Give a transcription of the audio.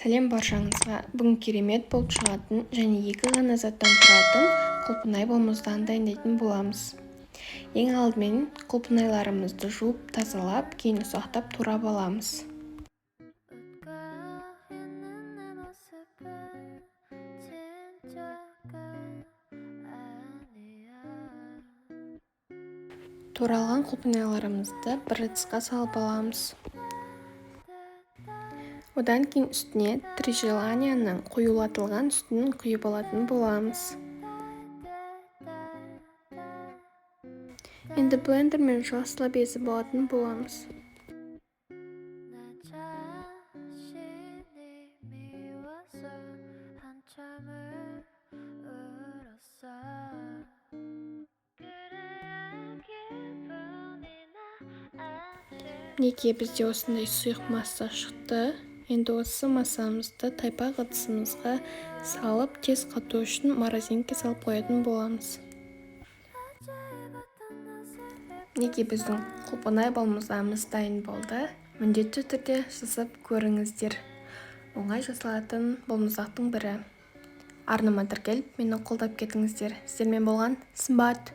Сәлем баршаңызға! Бүгін керемет болып шығатын және екі ғана заттан тұратын құлпынай балмұздағын дайындайтын боламыз. Ең алдымен құлпынайларымызды жуып тазалап, кейін ұсақтап турап аламыз. 웃고 있는 내 모습은 진짜가 아니야. Туралған құлпынайларымызды бір ыдысқа салып аламыз. Одан кейін үстіне «Три желания»ның қоюлатылған сүтін құйып алатын боламыз. Енді блендермен жақсылап езіп алатын боламыз. 나 자신이 미워서 한참을 울었어. 그래야 기분이 나아질 Мінекей, бізде осындай сұйық масса шықты. Енді осы массамызды тайпақ ыдысымызға салып, тез қату үшін морозилкаға салып қоятын боламыз. 어제 입었던 옷을 Мінекей, біздің құлпынай балмұздағымыз дайын болды. Міндетті түрде жасап көріңіздер. Оңай жасалатын балмұздақтың бірі. Арнама тіркеліп, мені қолдап кетіңіздер. Сіздермен болған Сымбат.